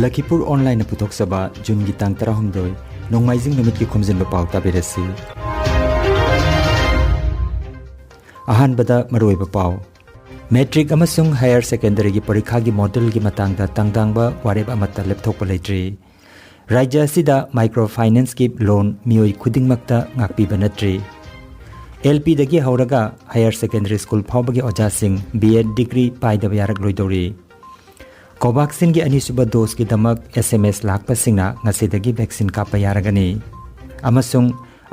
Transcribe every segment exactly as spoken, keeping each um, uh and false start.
ꯂꯈꯤꯄꯨꯔ ꯑꯣꯟꯂꯥꯏꯟꯅ ꯄꯨꯊꯣꯛꯆꯕ ꯖꯨꯟꯒꯤ ꯇꯥꯡ ꯇꯔꯥꯍꯨꯝꯗꯣꯏ, ꯅꯣꯡꯃꯥꯏꯖꯤꯡ ꯅꯨꯃꯤꯠꯀꯤ ꯈꯣꯝꯖꯤꯟꯕ ꯄꯥꯎ ꯇꯥꯕꯤꯔꯁꯤ꯫ ꯑꯍꯥꯟꯕꯗ ꯃꯔꯨꯑꯣꯏꯕ ꯄꯥꯎ꯫ ꯃꯦꯇ꯭ꯔꯤꯛ ꯑꯃꯁꯨꯡ ꯍꯥꯌꯔ ꯁꯦꯀꯦꯟꯗꯔꯤꯒꯤ ꯄꯔꯤꯈꯥꯒꯤ ꯃꯣꯗꯦꯜꯒꯤ ꯃꯇꯥꯡꯗ ꯇꯥꯡꯗꯥꯡꯕ ꯋꯥꯔꯦꯞ ꯑꯃꯠꯇ ꯂꯦꯞꯊꯣꯛꯄ ꯂꯩꯇ꯭ꯔꯤ꯫ ꯔꯥꯖ꯭ꯌ ꯑꯁꯤꯗ ꯃꯥꯏꯀ꯭ꯔꯣ ꯐꯥꯏꯅꯥꯟꯁꯀꯤ ꯂꯣꯟ ꯃꯤꯑꯣꯏ ꯈꯨꯗꯤꯡꯃꯛꯇ ꯉꯥꯛꯄꯤꯕ ꯅꯠꯇ꯭ꯔꯤ꯫ ꯑꯦꯜ ꯄꯤꯗꯒꯤ ꯍꯧꯔꯒ ꯍꯥꯌꯔ ꯁꯦꯀꯦꯟꯗꯔꯤ ꯁ꯭ꯀꯨꯜ ꯐꯥꯎꯕꯒꯤ ꯑꯣꯖꯥꯁꯤꯡ ꯕꯤ ꯑꯦꯗ ꯗꯤꯒ꯭ꯔꯤ ꯄꯥꯏꯗꯕ ꯌꯥꯔꯛꯂꯣꯏꯗꯧꯔꯤ꯫ ꯀꯣꯚꯥꯛꯁꯤꯟꯒꯤ ꯑꯅꯤꯁꯨꯕ ꯗꯣꯁꯀꯤꯗꯃꯛ ꯑꯦꯁ ꯑꯦꯝ ꯑꯦꯁ ꯂꯥꯛꯄꯁꯤꯡꯅ ꯉꯁꯤꯗꯒꯤ ꯚꯦꯛꯁꯤꯟ ꯀꯥꯞꯄ ꯌꯥꯔꯒꯅꯤ꯫ ꯑꯃꯁꯨꯡ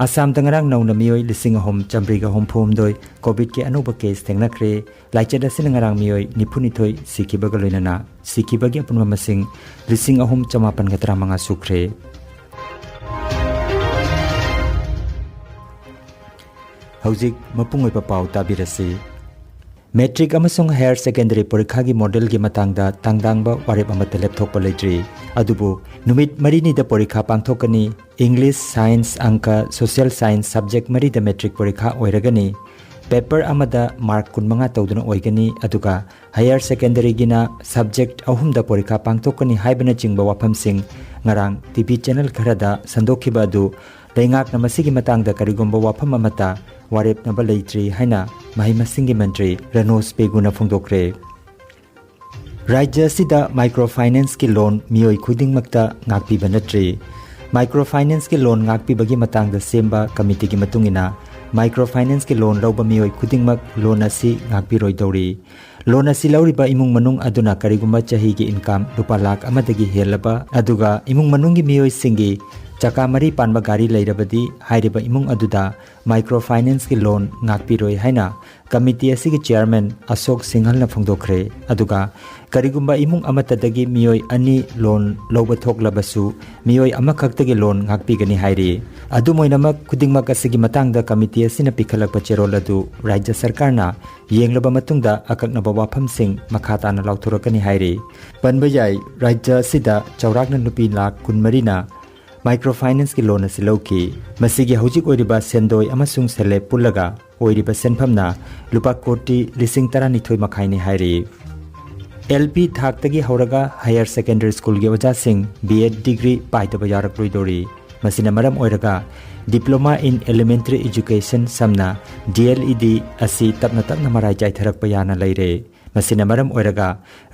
ꯑꯁꯥꯝꯗ ꯉꯔꯥꯡ ꯅꯧꯅ ꯃꯤꯑꯣꯏ ꯂꯤꯁꯤꯡ ꯑꯍꯨꯝ ꯆꯥꯃꯔꯤꯒ ꯍꯨꯝꯐꯨ ꯍꯨꯝꯗꯣꯏ ꯀꯣꯚꯤꯗꯀꯤ ꯑꯅꯧꯕ ꯀꯦꯁ ꯊꯦꯡꯅꯈ꯭ꯔꯦ꯫ ꯂꯥꯏꯆꯠ ꯑꯁꯤꯅ ꯉꯔꯥꯡ ꯃꯤꯑꯣꯏ ꯅꯤꯐꯨꯅꯤꯊꯣꯏ ꯁꯤꯈꯤꯕꯒ ꯂꯣꯏꯅꯅ ꯁꯤꯈꯤꯕꯒꯤ ꯑꯄꯨꯟꯕ ꯃꯁꯤꯡ ꯂꯤꯁꯤꯡ ꯑꯍꯨꯝ ꯆꯃꯥꯄꯟꯒ ꯇꯔꯥꯃꯉꯥ ꯁꯨꯈ꯭ꯔꯦ꯫ ꯍꯧꯖꯤꯛ ꯃꯄꯨꯡ ꯑꯣꯏꯕ ꯄꯥꯎ ꯇꯥꯕꯤꯔꯁꯤ꯫ ꯃꯦꯇ꯭ꯔꯤꯛ ꯑꯃꯁꯨꯡ ꯍꯥꯌꯔ ꯁꯦꯀꯦꯟꯗꯔꯤ ꯄꯔꯤꯈꯥꯒꯤ ꯃꯣꯗꯦꯜꯒꯤ ꯃꯇꯥꯡꯗ ꯇꯥꯡꯗꯥꯡꯕ ꯋꯥꯔꯦꯞ ꯑꯃꯠꯇ ꯂꯦꯞꯊꯣꯛꯄ ꯂꯩꯇ꯭ꯔꯤ꯫ ꯑꯗꯨꯕꯨ ꯅꯨꯃꯤꯠ ꯃꯔꯤꯅꯤꯗ ꯄꯔꯤꯈꯥ ꯄꯥꯡꯊꯣꯛꯀꯅꯤ꯫ ꯏꯪꯂꯤꯁ, ꯁꯥꯏꯟꯁ, ꯑꯪꯀ, ꯁꯣꯁꯤꯌꯦꯜ ꯁꯥꯏꯟꯁ ꯁꯕꯖꯦꯛ ꯃꯔꯤꯗ ꯃꯦꯇ꯭ꯔꯤꯛ ꯄꯔꯤꯈꯥ ꯑꯣꯏꯔꯒꯅꯤ꯫ ꯄꯦꯄꯔ ꯑꯃꯗ ꯃꯥꯔꯛ ꯀꯨꯟꯃꯉꯥ ꯇꯧꯗꯨꯅ ꯑꯣꯏꯒꯅꯤ꯫ ꯑꯗꯨꯒ ꯍꯥꯌꯔ ꯁꯦꯀꯦꯟꯗꯔꯤꯒꯤꯅ ꯁꯕꯖꯦꯛ ꯑꯍꯨꯝꯗ ꯄꯔꯤꯈꯥ ꯄꯥꯡꯊꯣꯛꯀꯅꯤ ꯍꯥꯏꯕꯅꯆꯤꯡꯕ ꯋꯥꯐꯝꯁꯤꯡ ꯉꯔꯥꯡ ꯇꯤ ꯚꯤ ꯆꯦꯅꯦꯜ ꯈꯔꯗ ꯁꯟꯗꯣꯛꯈꯤꯕ ꯑꯗꯨ ꯂꯩꯉꯥꯛꯅ ꯃꯁꯤꯒꯤ ꯃꯇꯥꯡꯗ ꯀꯔꯤꯒꯨꯝꯕ ꯋꯥꯐꯝ ꯑꯃꯠꯇ ꯋꯥꯔꯦꯞꯅꯕ ꯂꯩꯇ꯭ꯔꯤ ꯍꯥꯏꯅ ꯃꯍꯩ ꯃꯁꯤꯡꯒꯤ ꯃꯟꯇ꯭ꯔꯤ ꯔꯅꯣꯖ ꯄꯦꯒꯨꯅ ꯐꯣꯡꯗꯣꯛꯈ꯭ꯔꯦ꯫ ꯔꯥꯖ꯭ꯌ ꯑꯁꯤꯗ ꯃꯥꯏꯀ꯭ꯔꯣ ꯐꯥꯏꯅꯥꯟꯁꯀꯤ ꯂꯣꯟ ꯃꯤꯑꯣꯏ ꯈꯨꯗꯤꯡꯃꯛꯇ ꯉꯥꯛꯄꯤꯕ ꯅꯠꯇ꯭ꯔꯤ꯫ ꯃꯥꯏꯀ꯭ꯔꯣ ꯐꯥꯏꯅꯥꯟꯁꯀꯤ ꯂꯣꯟ ꯉꯥꯛꯄꯤꯕꯒꯤ ꯃꯇꯥꯡꯗ ꯁꯦꯝꯕ ꯀꯃꯤꯇꯤꯒꯤ ꯃꯇꯨꯡ ꯏꯟꯅ, ꯃꯥꯏꯀ꯭ꯔꯣ ꯐꯥꯏꯅꯥꯟꯁꯀꯤ ꯂꯣꯟ ꯂꯧꯕ ꯃꯤꯑꯣꯏ ꯈꯨꯗꯤꯡꯃꯛ ꯂꯣꯟ ꯑꯁꯤ ꯉꯥꯛꯄꯤꯔꯣꯏꯗꯧꯔꯤ꯫ ꯂꯣꯟ ꯑꯁꯤ ꯂꯧꯔꯤꯕ ꯏꯃꯨꯡ ꯃꯅꯨꯡ ꯑꯗꯨꯅ ꯀꯔꯤꯒꯨꯝꯕ ꯆꯍꯤꯒꯤ ꯏꯟꯀꯝ ꯂꯨꯄꯥ ꯂꯥꯈ ꯑꯃꯗꯒꯤ ꯍꯦꯜꯂꯕ, ꯑꯗꯨꯒ ꯏꯃꯨꯡ ꯃꯅꯨꯡꯒꯤ ꯃꯤꯑꯣꯏꯁꯤꯡꯒꯤ ꯆꯀꯥ ꯃꯔꯤ ꯄꯥꯟꯕ ꯒꯥꯔꯤ ꯂꯩꯔꯕꯗꯤ, ꯍꯥꯏꯔꯤꯕ ꯏꯃꯨꯡ ꯑꯗꯨꯗ ꯃꯥꯏꯀ꯭ꯔꯣ ꯐꯥꯏꯅꯥꯟꯁꯀꯤ ꯂꯣꯟ ꯉꯥꯛꯄꯤꯔꯣꯏ ꯍꯥꯏꯅ ꯀꯃꯤꯇꯤ ꯑꯁꯤꯒꯤ ꯆꯤꯌꯔꯃꯦꯟ ꯑꯁꯣꯛ ꯁꯤꯡꯍꯜꯅ ꯐꯣꯡꯗꯣꯛꯈ꯭ꯔꯦ꯫ ꯑꯗꯨꯒ ꯀꯔꯤꯒꯨꯝꯕ ꯏꯃꯨꯡ ꯑꯃꯠꯇꯗꯒꯤ ꯃꯤꯑꯣꯏ ꯑꯅꯤ ꯂꯣꯟ ꯂꯧꯕ ꯊꯣꯛꯂꯕꯁꯨ, ꯃꯤꯑꯣꯏ ꯑꯃꯈꯛꯇꯒꯤ ꯂꯣꯟ ꯉꯥꯛꯄꯤꯒꯅꯤ ꯍꯥꯏꯔꯤ꯫ ꯑꯗꯨꯝ ꯑꯣꯏꯅꯃꯛ, ꯈꯨꯗꯤꯡꯃꯛ ꯑꯁꯤꯒꯤ ꯃꯇꯥꯡꯗ ꯀꯃꯤꯇꯤ ꯑꯁꯤꯅ ꯄꯤꯈꯠꯂꯛꯄ ꯆꯦꯔꯣꯜ ꯑꯗꯨ ꯔꯥꯖ꯭ꯌ ꯁꯔꯀꯥꯔꯅ ꯌꯦꯡꯂꯕ ꯃꯇꯨꯡꯗ ꯑꯀꯛꯅꯕ ꯋꯥꯐꯝꯁꯤꯡ ꯃꯈꯥ ꯇꯥꯅ ꯂꯥꯎꯊꯣꯔꯛꯀꯅꯤ ꯍꯥꯏꯔꯤ꯫ ꯄꯟꯕ ꯌꯥꯏ, ꯔꯥꯖ꯭ꯌ ꯑꯁꯤꯗ ꯆꯥꯎꯔꯥꯛꯅ ꯅꯨꯄꯤ ꯂꯥꯈ ꯀꯨꯟꯃꯔꯤꯅ ꯃꯥꯏꯀ꯭ꯔꯣ ꯐꯥꯏꯅꯥꯟꯁꯀꯤ ꯂꯣꯟ ꯑꯁꯤ ꯂꯧꯈꯤ꯫ ꯃꯁꯤꯒꯤ ꯍꯧꯖꯤꯛ ꯑꯣꯏꯔꯤꯕ ꯁꯦꯟꯗꯣꯏ ꯑꯃꯁꯨꯡ ꯁꯦꯜꯂꯦꯞ ꯄꯨꯜꯂꯒ ꯑꯣꯏꯔꯤꯕ ꯁꯦꯟꯐꯝꯅ ꯂꯨꯄꯥ ꯀꯣꯇꯤ ꯂꯤꯁꯤꯡ ꯇꯔꯥꯅꯤꯊꯣꯏ ꯃꯈꯥꯏꯅꯤ ꯍꯥꯏꯔꯤ꯫ ꯑꯦꯜ ꯄꯤ ꯊꯥꯛꯇꯒꯤ ꯍꯧꯔꯒ ꯍꯥꯌꯔ ꯁꯦꯀꯦꯟꯗꯔꯤ ꯁ꯭ꯀꯨꯜꯒꯤ ꯑꯣꯖꯥꯁꯤꯡ ꯕꯤ ꯑꯦꯗ ꯗꯤꯒ꯭ꯔꯤ ꯄꯥꯏꯗꯕ ꯌꯥꯔꯛꯂꯣꯏꯗꯧꯔꯤ꯫ ꯃꯁꯤꯅ ꯃꯔꯝ ꯑꯣꯏꯔꯒ Diploma in Elementary Education, ꯁꯝꯅ ꯗꯤ ꯑꯦꯜ ꯏ ꯗꯤ, ꯑꯁꯤ ꯇꯞꯅ ꯇꯞꯅ ꯃꯔꯥꯏ ꯆꯥꯏꯊꯔꯛꯄ ꯌꯥꯅ ꯂꯩꯔꯦ꯫ ꯃꯁꯤꯅ ꯃꯔꯝ ꯑꯣꯏꯔꯒ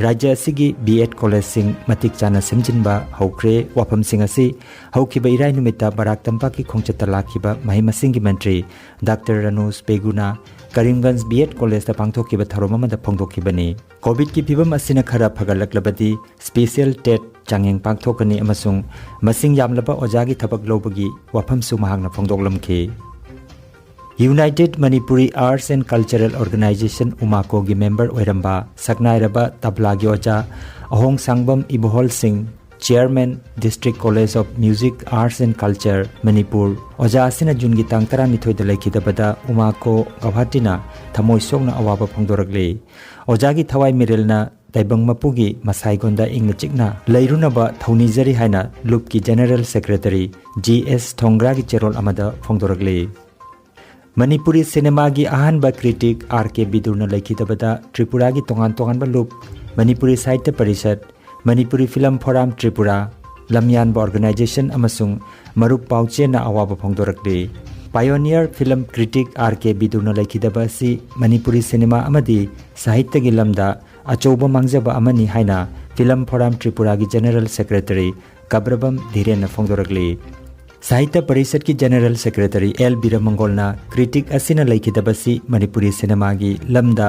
ꯔꯥꯖ꯭ꯌ ꯑꯁꯤꯒꯤ ꯕꯤ ꯑꯦꯗ ꯀꯣꯂꯦꯖꯁꯤꯡ ꯃꯇꯤꯛ ꯆꯥꯅ ꯁꯦꯝꯖꯤꯟꯕ ꯍꯧꯈ꯭ꯔꯦ꯫ ꯋꯥꯐꯝꯁꯤꯡ ꯑꯁꯤ ꯍꯧꯈꯤꯕ ꯏꯔꯥꯏ ꯅꯨꯃꯤꯠꯇ ꯕꯔꯥꯛ ꯇꯝꯄꯥꯛꯀꯤ ꯈꯣꯡꯆꯠꯇ ꯂꯥꯛꯈꯤꯕ ꯃꯍꯩ ꯃꯁꯤꯡꯒꯤ ꯃꯟꯇ꯭ꯔꯤ ꯗꯥꯛꯇꯔ ꯔꯥꯅꯨꯖ ꯄꯦꯒꯨꯅ ꯀꯔꯤꯝꯒꯟꯖ ꯕꯤ ꯑꯦꯗ ꯀꯣꯂꯦꯖꯇ ꯄꯥꯡꯊꯣꯛꯈꯤꯕ ꯊꯧꯔꯝ ꯑꯃꯗ ꯐꯣꯡꯗꯣꯛꯈꯤꯕꯅꯤ꯫ ꯀꯣꯚꯤꯗꯀꯤ ꯐꯤꯕꯝ ꯑꯁꯤꯅ ꯈꯔ ꯐꯒꯠꯂꯛꯂꯕꯗꯤ special TET ꯆꯥꯡꯌꯦꯡ ꯄꯥꯡꯊꯣꯛꯀꯅꯤ ꯑꯃꯁꯨꯡ ꯃꯁꯤꯡ ꯌꯥꯝꯂꯕ ꯑꯣꯖꯥꯒꯤ ꯊꯕꯛ ꯂꯧꯕꯒꯤ ꯋꯥꯐꯝꯁꯨ ꯃꯍꯥꯛꯅ ꯐꯣꯡꯗꯣꯛꯂꯝꯈꯤ꯫ United Manipuri Arts and Cultural Organization, ꯎꯃꯥꯀꯣꯒꯤ ꯃꯦꯝꯕꯔ ꯑꯣꯏꯔꯝꯕ ꯁꯛꯅꯥꯏꯔꯕ ꯇꯕ꯭ꯂꯥꯒꯤ ꯑꯣꯖꯥ ꯑꯍꯣꯡꯁꯥꯡꯕꯝ ꯏꯕꯣꯍꯜ ꯁꯤꯡ, Chairman, District College of Music, Arts and Culture, Manipur, ꯑꯣꯖꯥ ꯑꯁꯤꯅ ꯖꯨꯟꯒꯤ ꯇꯥꯡ ꯇꯔꯥꯅꯤꯊꯣꯏꯗ ꯂꯩꯈꯤꯗꯕꯗ ꯎꯃꯥꯀꯣ ꯒꯧꯍꯥꯇꯤꯅ ꯊꯃꯣꯏ ꯁꯣꯛꯅ ꯑꯋꯥꯕ ꯐꯣꯡꯗꯣꯔꯛꯂꯤ꯫ ꯑꯣꯖꯥꯒꯤ ꯊꯋꯥꯏ ꯃꯤꯔꯦꯜꯅ ꯇꯥꯏꯕꯪ ꯃꯄꯨꯒꯤ ꯃꯁꯥꯏꯒꯣꯟꯗ ꯏꯪꯅ ꯆꯤꯛꯅ ꯂꯩꯔꯨꯅꯕ ꯊꯧꯅꯤꯖꯔꯤ ꯍꯥꯏꯅ ꯂꯨꯞꯀꯤ ꯖꯦꯅꯔꯦꯜ ꯁꯦꯀ꯭ꯔꯦꯇꯔꯤ ꯖꯤ ꯑꯦꯁ ꯊꯣꯡꯒ꯭ꯔꯥꯒꯤ ꯆꯦꯔꯣꯜ ꯑꯃꯗ ꯐꯣꯡꯗꯣꯔꯛꯂꯤ꯫ ꯃꯅꯤꯄꯨꯔꯤ ꯁꯤꯅꯦꯃꯥꯒꯤ ꯑꯍꯥꯟꯕ ꯀ꯭ꯔꯤꯇꯤꯛ ꯑꯥꯔ ꯀꯦ ꯕꯤꯗꯨꯔꯅ ꯂꯩꯈꯤꯗꯕꯗ ꯇ꯭ꯔꯤꯄꯨꯔꯥꯒꯤ ꯇꯣꯉꯥꯟ ꯇꯣꯉꯥꯟꯕ ꯂꯨꯞ, ꯃꯅꯤꯄꯨꯔꯤ ꯁꯥꯍꯤꯇ꯭ꯌ ꯄꯔꯤꯁꯠ, ꯃꯅꯤꯄꯨꯔꯤ ꯐꯤꯂꯝ ꯐꯣꯔꯝ ꯇ꯭ꯔꯤꯄꯨꯔꯥ, ꯂꯝꯌꯥꯟꯕ ꯑꯣꯔꯒꯅꯥꯏꯖꯦꯁꯟ ꯑꯃꯁꯨꯡ ꯃꯔꯨꯞ ꯄꯥꯎꯆꯦꯅ ꯑꯋꯥꯕ ꯐꯣꯡꯗꯣꯔꯛꯂꯤ꯫ Pioneer film critic R K ꯕꯤꯗꯨꯔꯅ ꯂꯩꯈꯤꯗꯕ ꯑꯁꯤ ꯃꯅꯤꯄꯨꯔꯤ ꯁꯤꯅꯦꯃꯥ ꯑꯃꯗꯤ ꯁꯥꯍꯤꯇ꯭ꯌꯒꯤ ꯂꯝꯗ ꯑꯆꯧꯕ ꯃꯥꯡꯖꯕ ꯑꯃꯅꯤ ꯍꯥꯏꯅ ꯐꯤꯂꯝ ꯐꯣꯔꯝ ꯇ꯭ꯔꯤꯄꯨꯔꯥꯒꯤ ꯖꯦꯅꯔꯦꯜ ꯁꯦꯀ꯭ꯔꯦꯇꯔꯤ ꯀꯕ꯭ꯔꯕꯝ ꯙꯤꯔꯦꯟꯅ ꯐꯣꯡꯗꯣꯔꯛꯂꯤ꯫ ꯁꯥꯍꯤꯇ꯭ꯌ ꯄꯔꯤꯁꯠꯀꯤ ꯖꯦꯅꯔꯦꯜ ꯁꯦꯀ꯭ꯔꯦꯇꯔꯤ ꯑꯦꯜ ꯕꯤꯔꯃꯪꯒꯣꯜꯅ ꯀ꯭ꯔꯤꯇꯤꯛ ꯑꯁꯤꯅ ꯂꯩꯈꯤꯗꯕꯁꯤ ꯃꯅꯤꯄꯨꯔꯤ ꯁꯤꯅꯦꯃꯥꯒꯤ ꯂꯝꯗ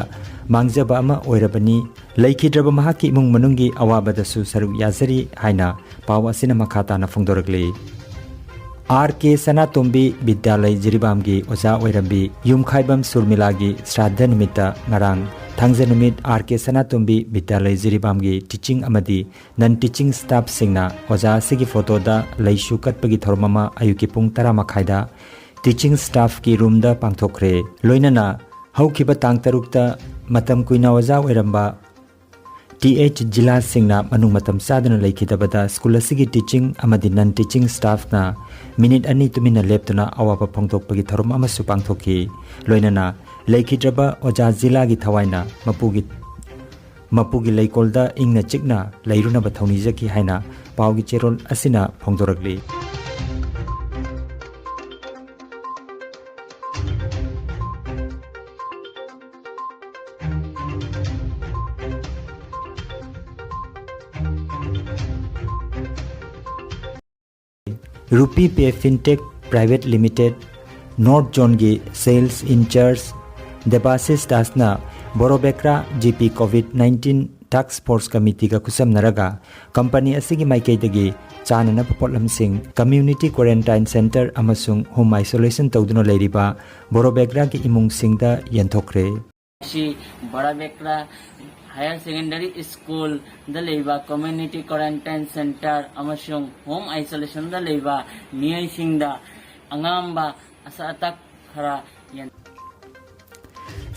ꯃꯥꯡꯖꯕ ꯑꯃ ꯑꯣꯏꯔꯕꯅꯤ, ꯂꯩꯈꯤꯗ꯭ꯔꯕ ꯃꯍꯥꯛꯀꯤ ꯏꯃꯨꯡ ꯃꯅꯨꯡꯒꯤ ꯑꯋꯥꯕꯗꯁꯨ ꯁꯔꯨꯛ ꯌꯥꯖꯔꯤ ꯍꯥꯏꯅ ꯄꯥꯎ ꯑꯁꯤꯅ ꯃꯈꯥ ꯇꯥꯅ ꯐꯣꯡꯗꯣꯔꯛꯂꯤ꯫ ꯑꯥꯔ ꯀꯦ ꯁꯅꯥꯇꯣꯝꯕꯤ ꯕꯤꯗ꯭ꯌꯥꯂꯩ ꯖꯤꯔꯤꯕꯥꯝꯒꯤ ꯑꯣꯖꯥ ꯑꯣꯏꯔꯝꯕꯤ ꯌꯨꯝꯈꯥꯏꯕꯝ ꯁꯨꯔꯃꯤꯂꯥꯒꯤ ꯁ꯭ꯔꯥꯗꯙ ꯅꯨꯃꯤꯠꯇ ꯉꯔꯥꯡ ꯊꯥꯡꯖ ꯅꯨꯃꯤꯠ ꯑꯥꯔ ꯀꯦ ꯁꯅꯥꯇꯣꯝꯕꯤ ꯕꯤꯗ꯭ꯌꯥꯂꯩ ꯖꯤꯔꯤꯕꯥꯝꯒꯤ ꯇꯤꯆꯤꯡ ꯑꯃꯗꯤ ꯅꯟ ꯇꯤꯆꯤꯡ ꯁ꯭ꯇꯥꯐꯁꯤꯡꯅ ꯑꯣꯖꯥ ꯑꯁꯤꯒꯤ ꯐꯣꯇꯣꯗ ꯂꯩꯁꯨ ꯀꯠꯄꯒꯤ ꯊꯧꯔꯝ ꯑꯃ ꯑꯌꯨꯛꯀꯤ ꯄꯨꯡ ꯇꯔꯥ ꯃꯈꯥꯏꯗ ꯇꯤꯆꯤꯡ ꯁ꯭ꯇꯥꯐꯀꯤ ꯔꯨꯝꯗ ꯄꯥꯡꯊꯣꯛꯈ꯭ꯔꯦ꯫ ꯂꯣꯏꯅꯅ ꯍꯧꯈꯤꯕ ꯇꯥꯡ ꯇꯔꯨꯛꯇ ꯃꯇꯝ ꯀꯨꯏꯅ ꯑꯣꯖꯥ ꯑꯣꯏꯔꯝꯕ ꯇꯤ ꯑꯩꯆ ꯖꯤꯂꯥꯁꯤꯡꯅ ꯃꯅꯨꯡ ꯃꯇꯝ ꯆꯥꯗꯅ ꯂꯩꯈꯤꯗꯕꯗ ꯁ꯭ꯀꯨꯜ ꯑꯁꯤꯒꯤ ꯇꯤꯆꯤꯡ ꯑꯃꯗꯤ ꯅꯟ ꯇꯤꯆꯤꯡ ꯁ꯭ꯇꯥꯐꯅ ꯃꯤꯅꯤꯠ ꯑꯅꯤ ꯇꯨꯃꯤꯟꯅ ꯂꯦꯞꯇꯨꯅ ꯑꯋꯥꯕ ꯐꯣꯡꯗꯣꯛꯄꯒꯤ ꯊꯧꯔꯝ ꯑꯃꯁꯨ ꯄꯥꯡꯊꯣꯛꯈꯤ꯫ ꯂꯣꯏꯅꯅ ꯂꯩꯈꯤꯗ꯭ꯔꯕ ꯑꯣꯖꯥ ꯖꯤꯂꯥꯒꯤ ꯊꯋꯥꯏꯅ ꯃꯄꯨꯒꯤ ꯃꯄꯨꯒꯤ ꯂꯩꯀꯣꯜꯗ ꯏꯪꯅ ꯆꯤꯛꯅ ꯂꯩꯔꯨꯅꯕ ꯊꯧꯅꯤꯖꯈꯤ ꯍꯥꯏꯅ ꯄꯥꯎꯒꯤ ꯆꯦꯔꯣꯜ ꯑꯁꯤꯅ ꯐꯣꯡꯗꯣꯔꯛꯂꯤ꯫ Rupee Pay Fintech Private Limited North Zone ꯒꯤ Sales In Charge ꯗꯦꯕꯥꯁꯤꯁ ꯗꯥꯁꯅ Borobekra G P COVID nineteen Task Force Committee ꯒ ꯈꯨꯠꯁꯝꯅꯔꯒ ꯀꯝꯄꯅꯤ ꯑꯁꯤꯒꯤ ꯃꯥꯏꯀꯩꯗꯒꯤ ꯆꯥꯅꯅꯕ ꯄꯣꯠꯂꯝꯁꯤꯡ, Community Quarantine Center ꯑꯃꯁꯨꯡ Home Isolation ꯇꯧꯗꯨꯅ ꯂꯩꯔꯤꯕ ꯕꯣꯔꯣꯕꯦꯀ꯭ꯔꯥꯒꯤ ꯏꯃꯨꯡꯁꯤꯡꯗ ꯌꯦꯟꯊꯣꯛꯈ꯭ꯔꯦ꯫ ꯑꯁꯤ ꯕꯣꯔꯥꯕꯦꯀ꯭ꯔꯥ Higher Secondary School ꯗ ꯂꯩꯕ Community Quarantine Center ꯑꯃꯁꯨꯡ Home Isolation ꯗ ꯂꯩꯕ ꯃꯤꯑꯣꯏꯁꯤꯡꯗ ꯑꯉꯝꯕ ꯑꯁꯥ ꯑꯇꯥꯛ ꯈꯔ ꯌꯦꯟ-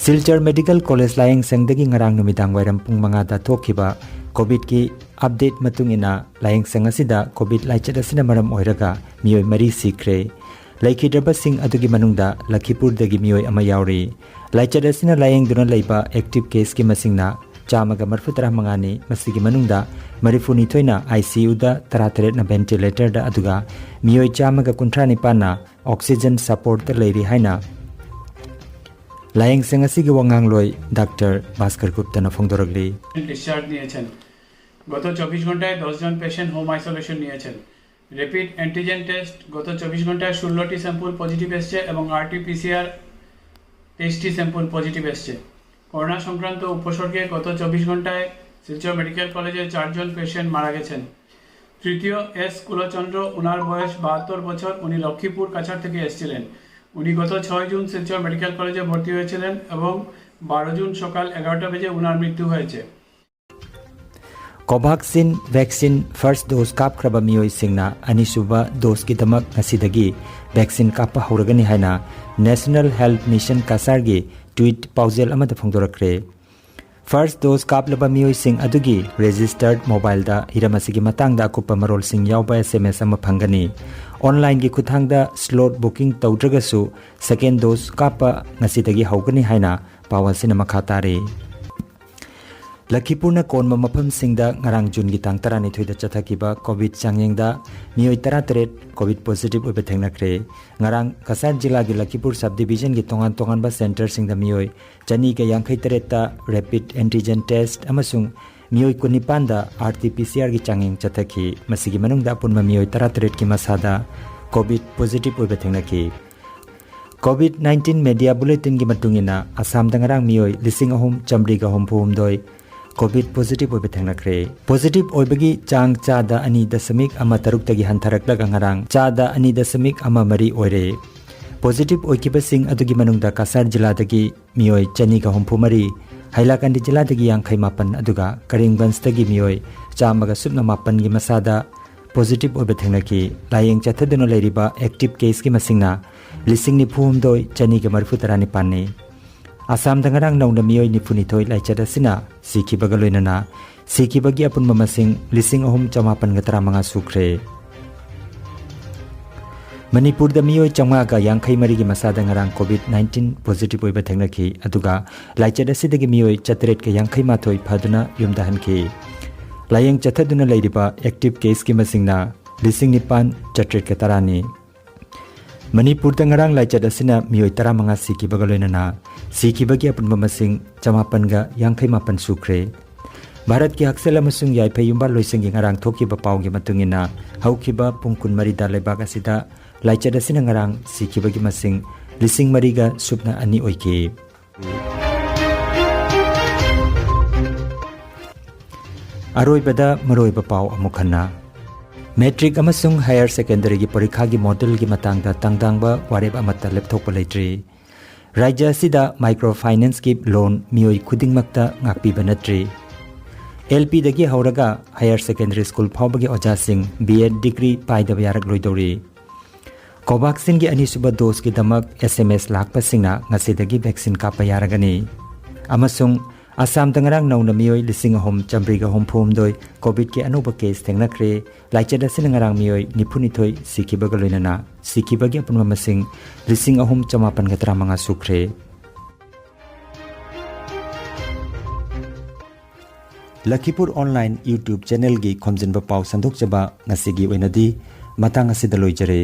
ꯁꯤꯜꯆꯔ ꯃꯦꯗꯤꯀꯦꯜ ꯀꯣꯂꯦꯖ ꯂꯥꯌꯦꯡ ꯁꯪꯗꯒꯤ ꯉꯔꯥꯡ ꯅꯨꯃꯤꯗꯥꯡ ꯋꯥꯏꯔꯝ ꯄꯨꯡ ꯃꯉꯥꯗ ꯊꯣꯛꯈꯤꯕ COVID ꯀꯤ update ꯃꯇꯨꯡ ꯏꯟꯅ, ꯂꯥꯌꯦꯡ ꯁꯪ ꯑꯁꯤꯗ COVID ꯂꯥꯏꯆꯠ ꯑꯁꯤꯅ ꯃꯔꯝ ꯑꯣꯏꯔꯒ ꯃꯤꯑꯣꯏ ꯃꯔꯤ ꯁꯤꯈ꯭ꯔꯦ꯫ ꯂꯩꯈꯤꯗ꯭ꯔꯕꯁꯤꯡ ꯑꯗꯨꯒꯤ ꯃꯅꯨꯡꯗ ꯂꯈꯤꯄꯨꯔꯗꯒꯤ ꯃꯤꯑꯣꯏ ꯑꯃ ꯌꯥꯎꯔꯤ꯫ ꯂꯥꯏꯆꯠ ꯑꯁꯤꯅ ꯂꯥꯌꯦꯡꯗꯨꯅ ꯂꯩꯕ active case ꯀꯤ ꯃꯁꯤꯡꯅ ꯆꯥꯝꯃꯒ ꯃꯔꯤꯐꯨ ꯇꯔꯥꯃꯉꯥꯅꯤ꯫ ꯃꯁꯤꯒꯤ ꯃꯅꯨꯡꯗ ꯃꯔꯤꯐꯨꯅꯤꯊꯣꯏꯅ ICU ꯗ, ꯇꯔꯥꯇꯔꯦꯠꯅ ventilator ꯗ, ꯑꯗꯨꯒ ꯃꯤꯑꯣꯏ ꯆꯥꯝꯃꯒ ꯀꯨꯟꯊ꯭ꯔꯥ ꯅꯤꯄꯥꯟꯅ oxygen support ꯇ ꯂꯩꯔꯤ ꯍꯥꯏꯅ ꯂꯥꯌꯦꯡꯁꯪ ꯑꯁꯤꯒꯤ ꯋꯥꯉꯥꯡꯂꯣꯏ ꯗꯥꯛꯇꯔ ꯚꯥꯁꯀꯔ ꯒꯨꯞꯇꯅ ꯐꯣꯡꯗꯣꯔꯛꯂꯤ꯫ ডিসচার্জ নিয়েছেন। গত চব্বিশ ঘন্টায় দশ জন পেশেন্ট হোম আইসোলেশন নিয়েছেন। র্যাপিড অ্যান্টিজেন টেস্ট গত চব্বিশ ঘন্টায় ষোলোটি স্যাম্পল পজিটিভ এসছে এবং আরটিপিসিআর তেইশটি স্যাম্পল পজিটিভ এসছে। করোনা সংক্রান্ত উপসর্গে গত চব্বিশ ঘন্টায় শিলচর মেডিকেল কলেজে চারজন পেশেন্ট মারা গেছেন। তৃতীয় এস কুলচন্দ্র, ওনার বয়স বাহাত্তর বছর, উনি লক্ষ্মীপুর কাছাড় থেকে এসেছিলেন। উনি গত ছয় জুন শিলচর মেডিকেল কলেজে ভর্তি হয়েছিলেন এবং বারো জুন সকাল এগারোটা বেজে ওনার মৃত্যু হয়েছে। Covaxin vaccine first dose ꯀꯥꯞꯈ꯭ꯔꯕ ꯃꯤꯑꯣꯏꯁꯤꯡꯅ ꯑꯅꯤꯁꯨꯕ dose ꯀꯤꯗꯃꯛ ꯉꯁꯤꯗꯒꯤ vaccine ꯀꯥꯞꯄ ꯍꯧꯔꯒꯅꯤ ꯍꯥꯏꯅ National Health Mission ꯀꯁꯥꯔꯒꯤ tweet ꯄꯥꯎꯖꯦꯜ ꯑꯃꯗ ꯐꯣꯡꯗꯣꯔꯛꯈ꯭ꯔꯦ꯫ First dose ꯀꯥꯞꯂꯕ ꯃꯤꯑꯣꯏꯁꯤꯡ ꯑꯗꯨꯒꯤ registered mobile ꯗ ꯍꯤꯔꯝ ꯑꯁꯤꯒꯤ ꯃꯇꯥꯡꯗ ꯑꯀꯨꯞꯄ ꯃꯔꯣꯜꯁꯤꯡ ꯌꯥꯎꯕ SMS ꯑꯃ ꯐꯪꯒꯅꯤ꯫ Online ꯒꯤ ꯈꯨꯠꯊꯥꯡꯗ slot booking ꯇꯧꯗ꯭ꯔꯒꯁꯨ second dose ꯀꯥꯞꯄ ꯉꯁꯤꯗꯒꯤ ꯍꯧꯒꯅꯤ ꯍꯥꯏꯅ ꯄꯥꯎ ꯑꯁꯤꯅ ꯃꯈꯥ ꯇꯥꯔꯤ꯫ ꯂꯈꯤꯄꯨꯔꯅ ꯀꯣꯟꯕ ꯃꯐꯝꯁꯤꯡꯗ ꯉꯔꯥꯡ ꯖꯨꯟꯒꯤ ꯇꯥꯡ ꯇꯔꯥꯅꯤꯊꯣꯏꯗ ꯆꯠꯊꯈꯤꯕ ꯀꯣꯚꯤꯗ ꯆꯥꯡꯌꯦꯡꯗ ꯃꯤꯑꯣꯏ ꯇꯔꯥꯇꯔꯦꯠ ꯀꯣꯚꯤꯗ ꯄꯣꯖꯤꯇꯤꯚ ꯑꯣꯏꯕ ꯊꯦꯡꯅꯈ꯭ꯔꯦ꯫ ꯉꯔꯥꯡ ꯀꯁꯥꯔ ꯖꯤꯂꯥꯒꯤ ꯂꯈꯤꯄꯨꯔ ꯁꯕ ꯗꯤꯚꯤꯖꯟꯒꯤ ꯇꯣꯉꯥꯟ ꯇꯣꯉꯥꯟꯕ ꯁꯦꯟꯇꯔꯁꯤꯡꯗ ꯃꯤꯑꯣꯏ ꯆꯅꯤꯒ ꯌꯥꯡꯈꯩ ꯇꯔꯦꯠꯇ ꯔꯦꯄꯤꯗ ꯑꯦꯟꯇꯤꯖꯦꯟ ꯇꯦꯁ ꯑꯃꯁꯨꯡ ꯃꯤꯑꯣꯏ ꯀꯨꯟꯅꯤꯄꯥꯟꯗ ꯑꯥꯔ ꯇꯤ ꯄꯤ ꯁꯤ ꯑꯥꯔꯒꯤ ꯆꯥꯡꯌꯦꯡ ꯆꯠꯊꯈꯤ꯫ ꯃꯁꯤꯒꯤ ꯃꯅꯨꯡꯗ ꯑꯄꯨꯟꯕ ꯃꯤꯑꯣꯏ ꯇꯔꯥꯇꯔꯦꯠꯀꯤ ꯃꯁꯥꯗ ꯀꯣꯚꯤꯗ ꯄꯣꯖꯤꯇꯤꯚ ꯑꯣꯏꯕ ꯊꯦꯡꯅꯈꯤ꯫ ꯀꯣꯚꯤꯗ ꯅꯥꯏꯟꯇꯤꯟ ꯃꯦꯗꯤꯌꯥ ꯕꯨꯂꯦꯇꯤꯟꯒꯤ ꯃꯇꯨꯡ ꯏꯟꯅ, ꯑꯁꯥꯝꯗ ꯉꯔꯥꯡ ꯃꯤꯑꯣꯏ ꯂꯤꯁꯤꯡ ꯑꯍꯨꯝ ꯆꯥꯃꯔꯤꯒ ꯍꯨꯝꯐꯨ ꯍꯨꯝꯗꯣꯏ ꯀꯣꯚꯤꯗ ꯄꯣꯖꯤꯇꯤꯚ ꯑꯣꯏꯕ ꯊꯦꯡꯅꯈ꯭ꯔꯦ꯫ ꯄꯣꯖꯤꯇꯤꯚ ꯑꯣꯏꯕꯒꯤ ꯆꯥꯡ ꯆꯥꯗ ꯑꯅꯤ ꯗꯁꯃꯤꯛ ꯑꯃ ꯇꯔꯨꯛꯇꯒꯤ ꯍꯟꯊꯔꯛꯂꯒ ꯉꯔꯥꯡ ꯆꯥꯗ ꯑꯅꯤ ꯗꯁꯃꯤꯛ ꯑꯃ ꯃꯔꯤ ꯑꯣꯏꯔꯦ꯫ ꯄꯣꯖꯤꯇꯤꯚ ꯑꯣꯏꯈꯤꯕꯁꯤꯡ ꯑꯗꯨꯒꯤ ꯃꯅꯨꯡꯗ ꯀꯁꯥꯔ ꯖꯤꯂꯥꯗꯒꯤ ꯃꯤꯑꯣꯏ ꯆꯅꯤꯒ ꯍꯨꯝꯐꯨ ꯃꯔꯤ, ꯍꯥꯏꯂꯥꯀꯟꯗꯤ ꯖꯤꯂꯥꯗꯒꯤ ꯌꯥꯡꯈꯩ ꯃꯥꯄꯟ, ꯑꯗꯨꯒ ꯀꯔꯤꯝꯒꯟꯖꯇꯒꯤ ꯃꯤꯑꯣꯏ ꯆꯥꯝꯃꯒ ꯁꯨꯞꯅ ꯃꯥꯄꯟꯒꯤ ꯃꯁꯥꯗ ꯄꯣꯖꯤꯇꯤꯚ ꯑꯣꯏꯕ ꯊꯦꯡꯅꯈꯤ꯫ ꯂꯥꯌꯦꯡ ꯆꯠꯊꯗꯨꯅ ꯂꯩꯔꯤꯕ ꯑꯦꯛꯇꯤꯚ ꯀꯦꯁꯀꯤ ꯃꯁꯤꯡꯅ ꯂꯤꯁꯤꯡ ꯅꯤꯐꯨ ꯍꯨꯝꯗꯣꯏ ꯆꯅꯤꯒ ꯃꯔꯤꯐꯨ ꯇꯔꯥꯅꯤꯄꯥꯟꯅꯤ꯫ ꯑꯁꯥꯝꯗ ꯉꯔꯥꯡ ꯅꯧꯅ ꯃꯤꯑꯣꯏ ꯅꯤꯐꯨꯅꯤꯊꯣꯏ ꯂꯥꯏꯆꯠ ꯑꯁꯤꯅ ꯁꯤꯈꯤꯕꯒ ꯂꯣꯏꯅꯅ ꯁꯤꯈꯤꯕꯒꯤ ꯑꯄꯨꯟꯕ ꯃꯁꯤꯡ ꯂꯤꯁꯤꯡ ꯑꯍꯨꯝ ꯆꯃꯥꯄꯟꯒ ꯇꯔꯥꯃꯉꯥ ꯁꯨꯈ꯭ꯔꯦ꯫ ꯃꯅꯤꯄꯨꯔꯗ ꯃꯤꯑꯣꯏ ꯆꯥꯝꯃꯉꯥꯒ ꯌꯥꯡꯈꯩ ꯃꯔꯤꯒꯤ ꯃꯁꯥꯗ ꯉꯔꯥꯡ ꯀꯣꯚꯤꯗ ꯅꯥꯏꯟꯇꯤꯟ ꯄꯣꯖꯤꯇꯤꯚ ꯑꯣꯏꯕ ꯊꯦꯡꯅꯈꯤ, ꯑꯗꯨꯒ ꯂꯥꯏꯆꯠ ꯑꯁꯤꯗꯒꯤ ꯃꯤꯑꯣꯏ ꯆꯥꯇꯔꯦꯠꯀ ꯌꯥꯡꯈꯩ ꯃꯥꯊꯣꯏ ꯐꯗꯨꯅ ꯌꯨꯝꯗ ꯍꯟꯈꯤ꯫ ꯂꯥꯌꯦꯡ ꯆꯠꯊꯗꯨꯅ ꯂꯩꯔꯤꯕ ꯑꯦꯛꯇꯤꯚ ꯀꯦꯁꯀꯤ ꯃꯁꯤꯡꯅ ꯂꯤꯁꯤꯡ ꯅꯤꯄꯥꯟ ꯆꯥꯇꯔꯦꯠꯀ ꯇꯔꯥꯅꯤ꯫ ꯃꯅꯤꯄꯨꯔꯗ ꯉꯔꯥꯡ ꯂꯥꯏꯆꯠ ꯑꯁꯤꯅ ꯃꯤꯑꯣꯏ ꯇꯔꯥꯃꯉꯥ ꯁꯤꯈꯤꯕꯒ ꯂꯣꯏꯅꯅ ꯁꯤꯈꯤꯕꯒꯤ ꯑꯄꯨꯟꯕ ꯃꯁꯤꯡ ꯆꯃꯥꯄꯟꯒ ꯌꯥꯡꯈꯩ ꯃꯥꯄꯟ ꯁꯨꯈ꯭ꯔꯦ꯫ ꯚꯥꯔꯠꯀꯤ ꯍꯛꯁꯦꯜ ꯑꯃꯁꯨꯡ ꯌꯥꯏꯐ ꯌꯨꯝꯕꯥꯜꯂꯣꯏꯁꯪꯒꯤ ꯉꯔꯥꯡ ꯊꯣꯛꯈꯤꯕ ꯄꯥꯎꯒꯤ ꯃꯇꯨꯡ ꯏꯟꯅ, ꯍꯧꯈꯤꯕ ꯄꯨꯡ ꯀꯨꯟꯃꯔꯤꯗ ꯂꯩꯕꯥꯛ ꯑꯁꯤꯗ ꯂꯥꯏꯆꯠ ꯑꯁꯤꯅ ꯉꯔꯥꯡ ꯁꯤꯈꯤꯕꯒꯤ ꯃꯁꯤꯡ ꯂꯤꯁꯤꯡ ꯃꯔꯤꯒ ꯁꯨꯞꯅ ꯑꯅꯤ ꯑꯣꯏꯈꯤ꯫ ꯑꯔꯣꯏꯕꯗ ꯃꯔꯨꯑꯣꯏꯕ ꯄꯥꯎ ꯑꯃꯨꯛ ꯍꯟꯅ꯫ ꯃꯦꯇ꯭ꯔꯤꯛ ꯑꯃꯁꯨꯡ ꯍꯥꯌꯔ ꯁꯦꯀꯦꯟꯗꯔꯤꯒꯤ ꯄꯔꯤꯈꯥꯒꯤ ꯃꯣꯗꯦꯜꯒꯤ ꯃꯇꯥꯡꯗ ꯇꯥꯡꯗꯥꯡꯕ ꯋꯥꯔꯦꯞ ꯑꯃꯠꯇ ꯂꯦꯞꯊꯣꯛꯄ ꯂꯩꯇ꯭ꯔꯤ꯫ ꯔꯥꯖ꯭ꯌ ꯑꯁꯤꯗ ꯃꯥꯏꯀ꯭ꯔꯣ ꯐꯥꯏꯅꯥꯟꯁꯀꯤ ꯂꯣꯟ ꯃꯤꯑꯣꯏ ꯈꯨꯗꯤꯡꯃꯛꯇ ꯉꯥꯛꯄꯤꯕ ꯅꯠꯇ꯭ꯔꯤ꯫ ꯑꯦꯜ ꯄꯤꯗꯒꯤ ꯍꯧꯔꯒ ꯍꯥꯌꯔ ꯁꯦꯀꯦꯟꯗꯔꯤ ꯁ꯭ꯀꯨꯜ ꯐꯥꯎꯕꯒꯤ ꯑꯣꯖꯥꯁꯤꯡ ꯕꯤ ꯑꯦꯗ ꯗꯤꯒ꯭ꯔꯤ ꯄꯥꯏꯗꯕ ꯌꯥꯔꯛꯂꯣꯏꯗꯧꯔꯤ꯫ ꯀꯣꯚꯥꯛꯁꯤꯟꯒꯤ ꯑꯅꯤꯁꯨꯕ ꯗꯣꯁꯀꯤꯗꯃꯛ ꯑꯦꯁ ꯑꯦꯝ ꯑꯦꯁ ꯂꯥꯛꯄꯁꯤꯡꯅ ꯉꯁꯤꯗꯒꯤ ꯚꯦꯛꯁꯤꯟ ꯀꯥꯞꯄ ꯌꯥꯔꯒꯅꯤ꯫ ꯑꯃꯁꯨꯡ ꯑꯁꯥꯝꯗ ꯉꯔꯥꯡ ꯅꯧꯅ ꯃꯤꯑꯣꯏ ꯂꯤꯁꯤꯡ ꯑꯍꯨꯝ ꯆꯥꯃꯔꯤꯒ ꯍꯨꯝꯐꯨ ꯍꯨꯝꯗꯣꯏ ꯀꯣꯚꯤꯗꯀꯤ ꯑꯅꯧꯕ ꯀꯦꯁ ꯊꯦꯡꯅꯈ꯭ꯔꯦ꯫ ꯂꯥꯏꯆꯠ ꯑꯁꯤꯅ ꯉꯔꯥꯡ ꯃꯤꯑꯣꯏ ꯅꯤꯐꯨꯅꯤꯊꯣꯏ ꯁꯤꯈꯤꯕꯒ ꯂꯣꯏꯅꯅ ꯁꯤꯈꯤꯕꯒꯤ ꯑꯄꯨꯟꯕ ꯃꯁꯤꯡ ꯂꯤꯁꯤꯡ ꯑꯍꯨꯝ ꯆꯃꯥꯄꯟꯒ ꯇꯔꯥꯃꯉꯥ ꯁꯨꯈ꯭ꯔꯦ꯫ ꯂꯈꯤꯄꯨꯔ ꯑꯣꯟꯂꯥꯏꯟ YouTube ꯆꯦꯅꯦꯜꯒꯤ ꯈꯣꯝꯖꯤꯟꯕ ꯄꯥꯎ ꯁꯟꯗꯣꯛꯆꯕ ꯉꯁꯤꯒꯤ ꯑꯣꯏꯅꯗꯤ ꯃꯇꯥꯡ ꯑꯁꯤꯗ ꯂꯣꯏꯖꯔꯦ꯫